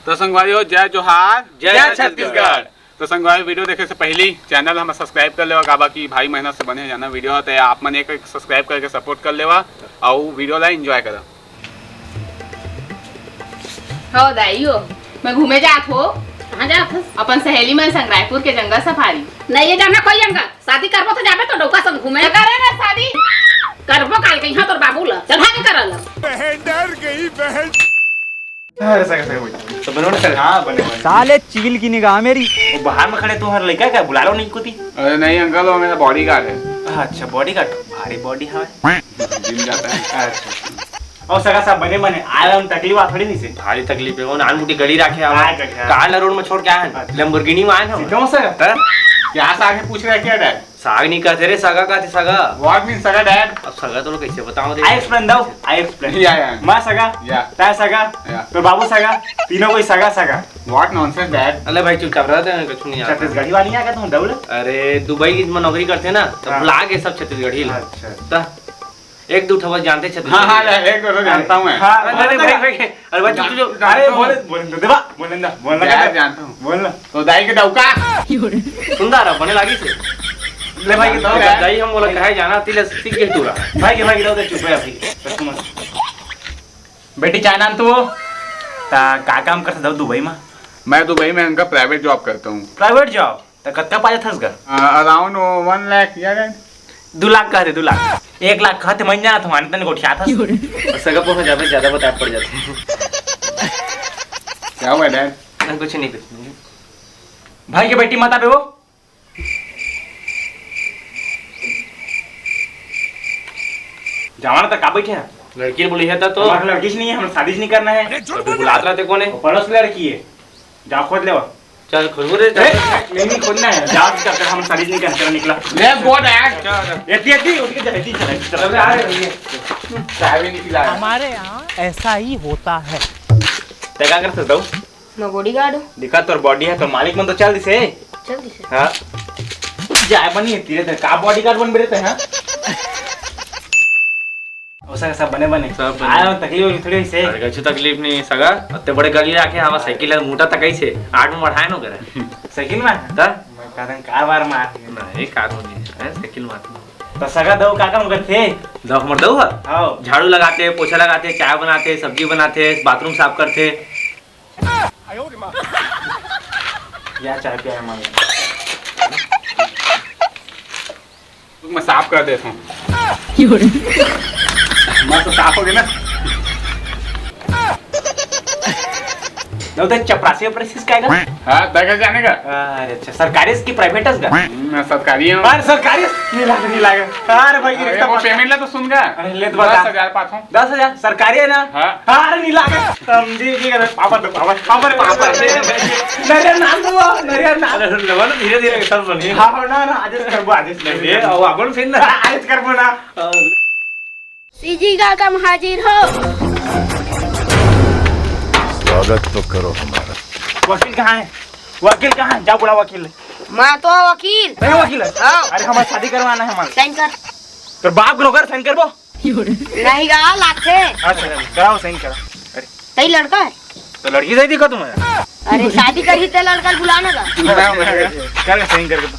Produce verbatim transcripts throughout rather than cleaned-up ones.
तो संगवारी हो, जय जोहार, जय जय छत्तीसगढ़। छत्तीसगढ़। तो संगवारी, video देखे से पहली channel हमर subscribe कर लेवा, काबर कि भारी मेहनत से बने हे जाना video ह, तो आप मन एक, एक subscribe करके support कर लेवा, अउ video ला enjoy करा। हो दाई हो, मैं घूमे जात हो। कहाँ जात हस? अपन सहेली मन संग रायपुर के जंगल सफारी। नहीं ये जाना कोई जंगल, शादी करबो तो जाबे तो डौका संग घूमे। तो करे ना शादी। करबो काल के यहाँ तोर बाबू ला, चढ़ा के करल। बहन डर गई बहन। अरे सगा, सगा, बैठ। तो बने, बने, सगा। हाँ, बने, बने। साले चील की निगाह मेरी। वो बाहर में खड़े तुम्हारे लड़का क्या बुला लो नहीं कुती? अरे नहीं अंकल, वो मेरा bodyguard है। अच्छा, bodyguard, भारी body है। Gym जाता है। अच्छा। और सगा सब बने बने, आए हम तकलीफ आ थोड़ी नहीं से। भारी तकलीफ है, वो नान मुटी गड़ी रखे आवा। हाँ, गड़ी, हाँ। कार ला रोड में छोड़ के आए हैं। अच्छा। Lamborghini में आए हैं हम। सीधा हो सगा? हाँ? क्या साग है पूछ रहे क्या डैड? साग नहीं कहते रे, सगा कहते सगा। What mean सगा डैड? अब सगा तो लोग कैसे बताओ रे? I explain दो, I explain। या, या। माँ सगा, या। ताय सगा, या। तो बाबू सगा, तीनों कोई सगा सगा। What nonsense dad? अरे भाई चुपचाप रह दे, कुछ नहीं आता। छत्तीसगढ़ी वाली आ गया तुम दौड़? अरे दुबई में नौकरी करते हैं ना, तो हाँ। भुला गए सब छत्तीसगढ़ी लोग। अच्छा। तो एक दो ठो बस जानते छत्तीसगढ़ी। हाँ, हाँ, एक दो ठो जानता हूँ मैं। हाँ, अरे, अरे, भाई, भाई, अरे, भाई, तू जो, जानता अरे, हूँ। बोले, बोले, दे बा, बोले ना, बोलना क्या यार, था? जानता हूँ। बोलना। तो दाई के डौका। सुंदर है, बने लागी से। ले भाई, जानता हूँ तो यार। दाई हम बोला, कहे जाना, तिले सीख के तू रहा। भाई के, भाई के, दो दे, चुप है अभी। कसम से। बेटी, चाय नान तू। ता का काम करता दो दुबई में? मैं दुबई में उनका private job करता हूँ। Private job? त कतका पा जाथस गा? अ, around one lakh, या रे? दू लाख कहते, दू लाख। एक लाख कहते, मैं जाना था, मानते नहीं गोठिया था। और सगा पहुंच जावे, ज्यादा बताए पड़ जाते हैं। क्या हुआ डैड? नहीं, कुछ नहीं, कुछ नहीं। भाई के बेटी मत आबे वो। जावण तक का बैठे हैं? लड़की बोली है तो। हमारा लड़की से नहीं है, हम शादी नहीं करना है। अभी बुलात रहते कौन है? वो पड़ोस लड़की है, जाओ खोज लेवा। चल, खुशबू रे, चल। ए, नहीं, नहीं, खोजना है। जा, जा, जा, हम शादी नहीं करना, चलो, निकला। Let's go, dad। चल, चल। एती, एती, उठ के जा, एती, चल, एती, चल। चल, आ रहे हैं। चाय भी नहीं पिलाया। हमारे यहाँ ऐसा ही होता है। ते का करते दऊ? मैं bodyguard हूँ। दिखा, तोर body है, तोर मालिक मन तो चल दिसे। चल दिसे। हाँ। जाए बनी है, तेरे ते का bodyguard बन बेरे ते, हाँ? ओ सगा, सब बने बने। सब बने। आया तकलीफ होगी थोड़ी से। अरे, कुछ तकलीफ नहीं सगा। अत्ते बड़े गली आके हवा साइकिल है, मोटा तक ऐसे आठ में बढ़ाए नो करे। साइकिल में? त? मैं कारण कार बार मार। नहीं, कार में नहीं है, साइकिल मार। तो सगा दऊ का काम करथे? दऊ हमर दऊ है? हाँ। झाड़ू लगाते, पोछा लगाते, चाय बनाते, सब्जी बनाते, बाथरूम साफ करते। या चाय पिया है मांगे। रुक, मैं साफ कर देता हूँ। क्यों रे? मस्त साफ हो गया ना? नहीं तो चपरासी वपरासी इसका आएगा? हाँ, तय कर जाने का। अरे अच्छा, सरकारी इसकी प्राइवेट है इसका? हम्म, मैं सरकारी हूँ। अरे सरकारी? नहीं लागे, नहीं लागे। अरे भाई, अरे एकदम वो पक्का। पेमेंट ला तो सुन का। अरे ले तो बता। दस हजार पाँच सौ। दस हजार सरकारी है ना? हाँ। हाँ, अरे नहीं लागे। समझी जी, अरे पापड़ दो, पापड़, पापड़, पापड़। नरियर नाम दो, नरियर नाम। अरे, लेवा ना, धीरे धीरे सब बनी। हाँ, हाँ, ना, ना, आज करबो, आज नहीं, ये, अब अपन फिर ना। आज करबो ना। सीजी का कम हाजिर हो। स्वागत तो करो हमारा। वकील कहाँ है? वकील कहाँ है? जा बुला वकील। मैं तो वकील। नहीं वकील है? हाँ। अरे, हमारी शादी करवाना है हमारा। साइन कर। तो बाप को कर साइन करबो। नहीं गा, लागथे। अच्छा, कराओ, साइन करा। अरे। तई लड़का है? तो लड़की सही दिखा तुम्हें। अरे, शादी करही ते लड़का बुलाना का? कर साइन करके तो।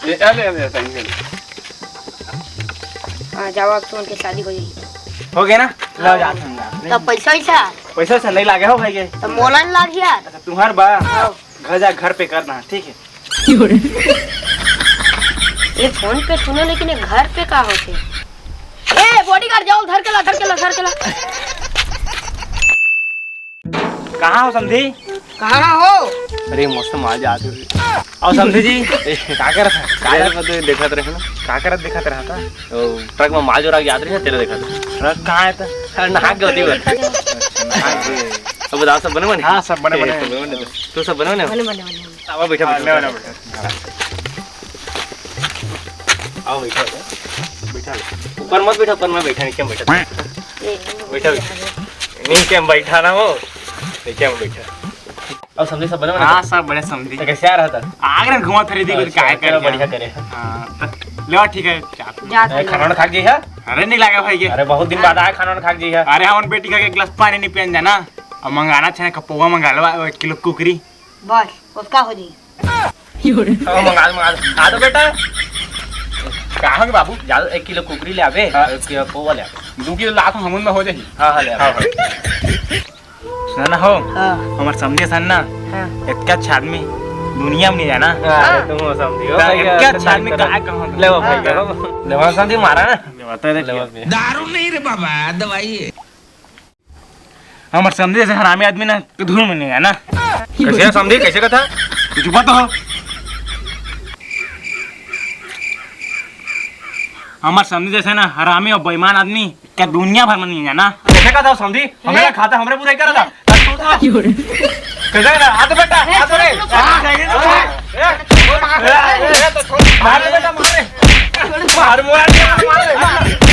ये, अरे, अरे, साइन कर। हाँ, जाओ, अब तो उनके शादी हो जाएगी। हो गया ना? लो, जाते हैं हम। तब पैसा वैसा? पैसा वैसा नहीं लागे हो भाई के। तो मोला नहीं लाग यार। अच्छा, तुम्हार बा? हाँ। घर जा, घर पे करना, ठीक है? ये फोन पे सुनो, लेकिन ये घर पे का होते? ए, बॉडीगार्ड जाओ, धर के ला, धर के ला, धर के ला। कहाँ हो समधी? कहाँ हो? अरे मस्त माल जात हो। और समधी जी, ए, का करत है? का यार, करत? मैं तो देखत रहे ना। का करत देखत रहा था? ओ, ट्रक में माल जोरा के जात रहे, तेरा देखत। ट्रक कहाँ है था? अरे, नहा के होती बस। अब बताओ, सब बने बने? हाँ, सब बने बने। ए, सब बने बने। तू सब बने बने? बने बने बने। आवा, बैठा, हाँ, बैठा, ले, बैठा। ले, बैठा। आओ, बैठा, बैठा। बैठा ले। ऊपर मत बैठा, ऊपर मत बैठा, नीचे में बैठा। ए, बैठा, बैठा। नीचे में बैठा ना हो, नीचे में बैठा। अब समधी सब बने बने? हाँ, सब बने समधी। तो कैसे आ रहा था? आगरा घुमा फिरी थी, कुछ अच्छा, काय चलो, कर बढ़िया करे। हाँ, तो ले, ठीक है, चाप। जात ए, खाना वाना खा के जइहा? अरे, नहीं लगा भाई के। अरे, बहुत दिन बाद आया, खाना वाना खा के जइहा। अरे, हम बेटी का एक गिलास पानी नहीं पियन जाना। अब मंगाना चाहे कपौवा मंगा लो, एक किलो कुकरी। बस, उसका हो जी। हाँ, मंगा लो, मंगा लो। आ तो बेटा। का हो गे बाबू? जा, एक किलो कुकरी ले आबे, हाँ। एक किलो कपौवा ले आबे। दू किलो लात हमन में हो जाही। हाँ, हाँ, ले आबे। हाँ, हाँ। सुना ना हो, हाँ। हमर समझे सन ना, हाँ। इतका अच्छा आदमी दुनिया में नहीं जाना। हाँ, तुम हो समझी हो। हाँ, भैया, इतका अच्छा आदमी का कहूँ। ले वो भाई, हाँ। ले वो। ले वो समझी मारा ना। ले वो तो देख। ले वो भी। दारू नहीं रे बाबा, दवाई है। हमर समझे जैसे हरामी आदमी ना, तो धूल में नहीं है ना। कैसे है समझी? कैसे का था? तू चुपा तो हो। हमर समझे जैसे ना हरामी और बेईमान आदमी, क्या दुनिया भर में नहीं है ना? कैसे का था समझी? हमें ना खाता, हमरे बुराई करा था। कैसे का था? आ तो बेटा, आ तो रे। मार बेटा, मार। मार, मार, मार।